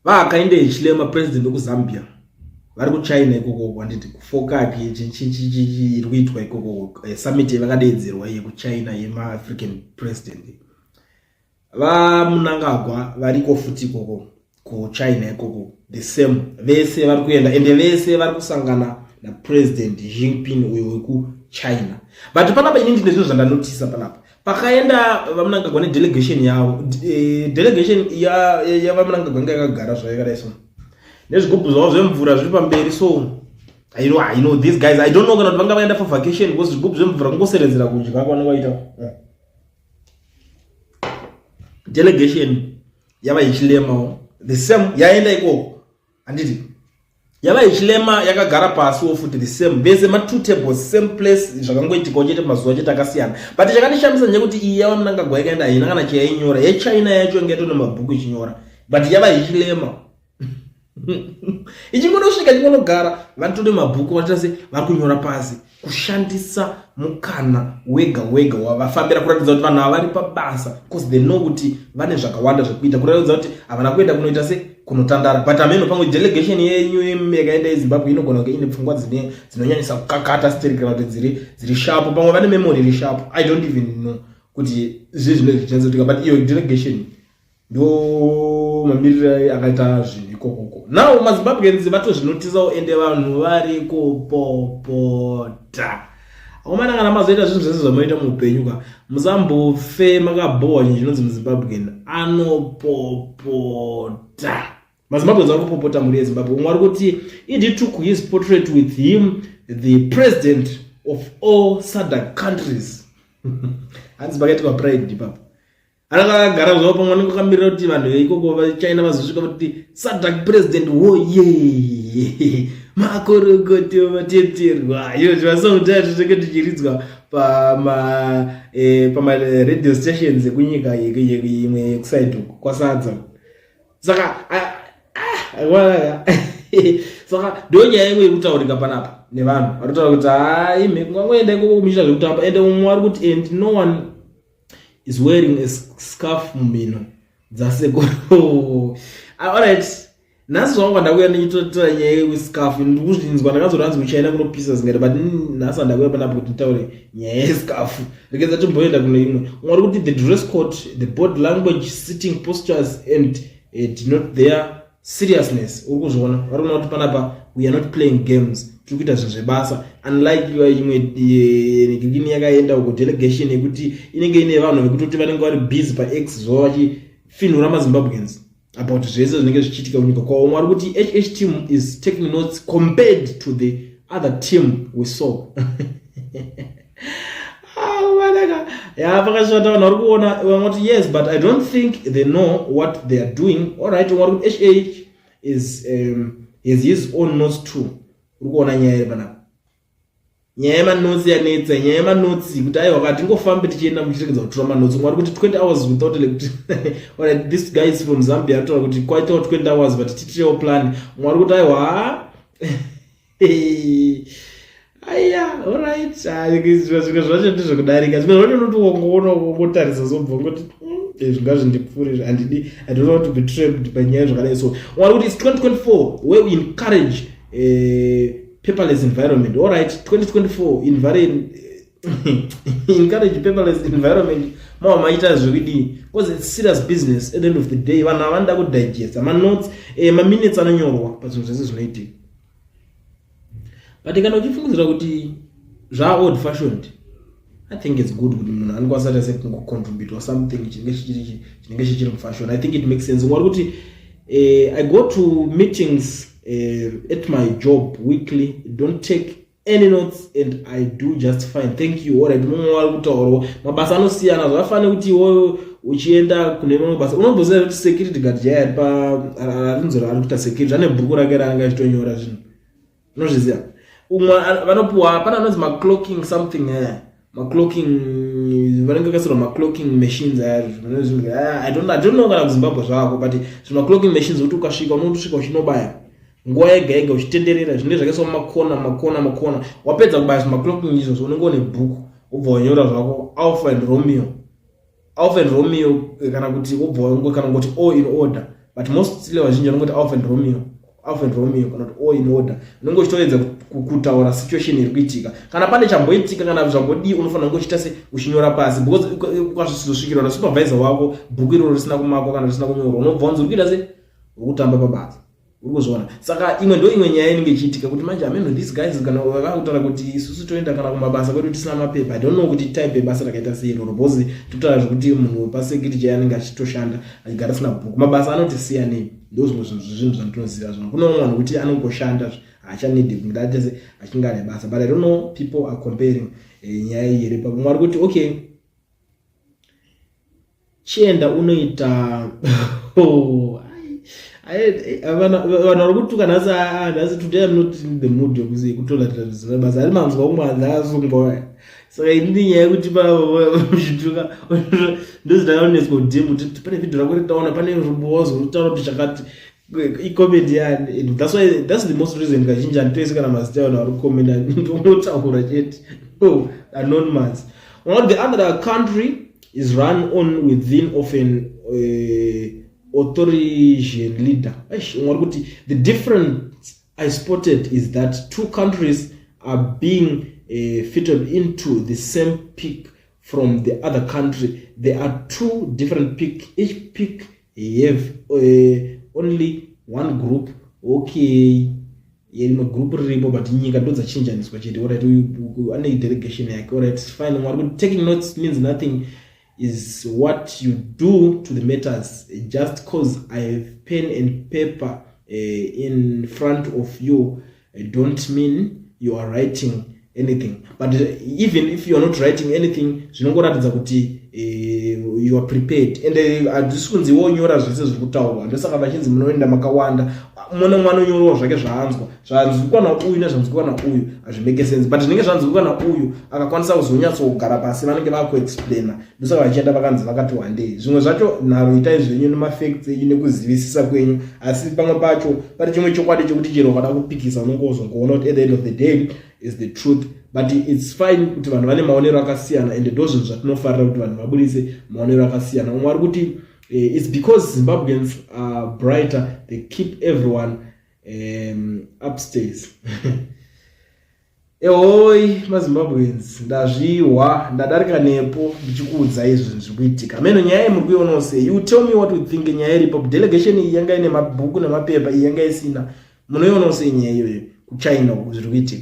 VaHakainde Hichilema, president wekuZambia, vari kuChina ikoko, handiti? KuFOCAC iri kuitwa ikoko, summit yavakadeedzerwa yekuChina yemaAfrican president. VaMnangagwa variko futi ikoko kuChina ikoko, the same. Vese vari kuenda, ende vese vari kusangana naPresident Jinping uyo wekuChina. But panapa ini ndine zvinhu zvandanotisa panapa. Pakaenda VaMnangagwa nedelegation yavo, delegation yaVaMnangagwa inga yakagara zvayo yakadai so, nezvigubhu zvavo zvemvura zviri pamberi. So I know these guys, I don't know kana kuti vanga vaenda for vacation, because zvigubhu zvemvura kungoseredzera kudya kwavanenge vaita. Delegation yavaHichilemawo the same yaenda ikoko, handiti? YavaHichilema yakagara pasiwo futi the same, vese ma2 tables, same place. Zvakangoitikawo chete mazuva chete akasiyana. But chakandishamisa ndechekuti iyi yavaMnangagwa yakaenda haina kana chayainyora. YeChina yacho inge yatone mabhuku ichinyora, but yavaHichilema ichingonosvika, ichingonogara, vanotode mabhuku, vachiita se vari kunyora pasi, kushandisa mukana wega wega wavafambira, kuratidza kuti vanhu ava vari pabasa, because they know kuti vane zvakawanda zvekuita, kuratidza kuti havana kuenda kunoita se kunotandara. But hameno, pamwe delegation yenyu yakaenda yeZimbabwe inogona kunge ine pfungwa dzinonyanyisa kukakata steri, kana kuti dziri sharp. Pamwe vane memory iri sharp. I don't even know kuti zvii zvinenge zvichinyatsoitika, but iyo delegation ndo mamiriro akaita zvinhu ikokoko. Now maZimbabweans vatozvinotisawo, ende vanhu vari kupopota. Akomana, kana mazoita zvinhu zvese zvamoita muupenyu ka, musambofe makabhohwa chinhu chinonzi muZimbabwean anopopota. MaZimbabweans vari kupopota. Mhuri yeZimbabwe, umwe ari kuti ED took his portrait with him, the president of all SADC countries. Hanzi pakaitikwa pride ipapo. Ananga akagara zvavo, pamwe vanenge vakamirira kuti vanhu veikoko vaChina vazosvika kuti SADC president woye, makorokoto mateterwa. Iro zvasong tinenge tichiridzwa pamaradio stations ekunyika imwe yekusaidi uko kwasadza. Saka saka ndo nyaya imwe iri kutaurika panapa nevanhu vari kutaura kuti hai, ime kungangoenda ikoko kumuchita zvekutamba. Ende mumwe ari kuti, "And no one is wearing a scarf mumhino dzasekuru." Alright, nhasi zvangu ndakuya ndichitotora nyaya yescarf. Ndikuzvinzwa, ndakazoranzi kuChina kunopisa zingaita, but nhasi handakuya panapo kuti nditaure nyaya yescarf. Rekedza timboenda kune imwe. Umwe ari kuti the dress code, the body language, sitting postures and denote their seriousness. Uri kuzviona, vari kuona kuti panapa we are not playing games, tiri kuita zvinhu zvebasa, unlike imwe gini yakaenda uko, delegation yekuti inenge ine vanhu vekutoti vanenge vari busy pax zvavo vachifinhura maZimbabweans about zvese zvinenge zvichiitika kunyika kwavo. Umwe ari kuti HH team is taking notes compared to the other team we saw. Ya, pakashata. Vanhu vari kuona, vamwe kuti yes, but I don't think they know what they are doing. Alright, umwe ari kuti HH is has his own notes too. Uri kuona nyaya iri panapa, nyaya yemanotsi yanetsa, nyaya yemanotsi, kuti aiwa, katingofambe tichienda muchiregedza kutora manotsi. Umwe ari kuti 20 hours without electricity. Alright, this guy is from Zambia, ataura kuti kwaitawo 20 hours, but titirewo plan. Umwe ari kuti aiwa, aiya, alright, zvimwe zvacho ndezvekudarika. Zvimwe zvacho unoti wangoona, wangotarisa, zobva ngoti zvingazvindipfuure, handidi. I don't want to be trapped panyaya zvakadai. So umwe ari kuti it's 2024 where we encourage paperless environment. Alright, 2024 encourage paperless environment, mava maita zvekudii? Because it's serious business at the end of the day. Vanhu havanoda kudigesta manotes, maminutes anonyorwa pazvinhu zvese zvinoitika. But kana uchifungidzira kuti zvaold fashioned, I think it's good kuti munhu anokwanisa ta sekungocontributwa something chinenge chichiri mufashion. I think it makes sense. Mwari kuti I go to meetings at my job weekly, don't take any notes and I do just fine, thank you. Alright, mumwe wari kutaurawo mabasa anosiyana. Zvakafanira kuti iwoyo uchienda kune mamwe basa, unomboziva kuti security guard jaya ari ari kuita security ane bhuku rake raanga achitonyora zvinhu, unozviziva. Umwe vanopuwa pana anonzi maclocking something aya, maclocking, vanenge vakaisirwa maclocking machines aya. I don't know kana kuZimbabwe zvako, but zvimaclocking machines kuti ukasvika, unotosvika uchinobaya nguva yega yega uchitenderera. Zvinenge zvakaiswa mumakona, makona, makona. Wapedza kubaya zvimaclocking izvozvo, unenge une bhuku, wobva wanyora zvako Alpha and Romeo, Alpha and Romeo, kana kuti wobva kana ngoti all in order. But mostly vazhinji vanongoti Alpha and Romeo, Alpha and Romeo, kana kuti all in order. Unenge uchitoedza kutaura situation iri kuitika. Kana pane chamboitika, kana zvambodii, unofanira kunge uchiita se uchinyora pasi, because ukazosvikirwa nasupervisor wako bhuku iroro risina kumakwa kana risina kunyorwa, unobva wanzi uri kuita se uri kutamba pabasa. Uri kuzviona? Saka imwe ndo imwe nyaya inenge ichiitika kuti manje ameno these guys, kana vakutaura kuti isusu toenda kana kumabasa kwedu tisina mapepa, I don't know kuti type yebasa rakaita sei iroro, because tokutaura zvekuti munhu wepasecurity chai anenge achitoshanda achigara asina bhuku. Mabasa anoti siyanei. Ndo zvimwe zvinhu zvandinoziva zvino. Kune umwe vanhu kuti anongoshanda, haachanidi kunge atese achinge ane basa. But I don't know, people are comparing nyaya iyi iri papo. Mwari kuti okay, chienda unoita. Oh, vanhu vari kutuka nhasi. Nhasi, today I'm not in the mood yekutolatira zvisina basa. Ari manzwa umwe anzi akasungwa. Saka inini nyaya yekuti muchituka ndozindakaoneswa kudm kuti pane vhidhio rako ritaona, pane rumbowazo rutaura kuti chakati icomedian. And that's why, that's the most reason kazhinji handitoisi kana mazita evanhu vari kukomenda, ndongotaura chete. Oh, anonymous. Well, the other country is run on within of an authoritarian leader. Eish, umwe ari kuti the difference I spotted is that two countries are being fitted into the same pick from the other country. There are two different pick. Each pick have only one group. Okay, rimwe group riripo, but nyika ndo dzachinjaniswa chete. Alright, ane delegation yake. Alright, fine. Mwari kuti taking notes means nothing, is what you do to the matters. Just 'cause I have pen and paper in front of you don't mean you are writing anything. But even if you are not writing anything, zvinongoratidza kuti you are prepared. And handisi kunzi wonyora zvese zviri kutaurwa. Ndosaka vachinzi munoenda makawanda, mumwe nemumwe anonyorawo zvake zvaanzwa. Zvanzwikwa nauyu nezvanzwikwa nauyu hazvimake sense, but zvinenge zvanzwikwa nauyu akakwanisa kuzonyatsogara pasi, vanenge vakuexplaina. Ndosaka vachienda vakanzi vakati wandei. Zvimwe zvacho nharo itai zvenyu nemafacts enyu nekuzivisisa kwenyu, asi pamwe pacho pane chimwe chokwadi chekuti chero ukada kupikisa, unonge uzongoona kuti at the end of the day is the truth. But it's fine kuti vanhu vane maonero akasiyana, and ndo zvinhu zvatinofarira kuti vanhu vabudise maonero akasiyana. Umwe ari kuti it's because Zimbabweans are brighter, they keep everyone upstairs. Ehoi, maZimbabweans, ndazvihwa, ndadarika nepo ndichikuudzai zvinhu zviri kuitika. Meno nyaya iyi muri kuionawo sei? You tell me what you think. Nyaya iripo, delegation iyi yanga ine mabhuku nemapepa, iyi yanga isina. Munoionawo sei nyaya iyoyo kuChina uku zviri kuitika?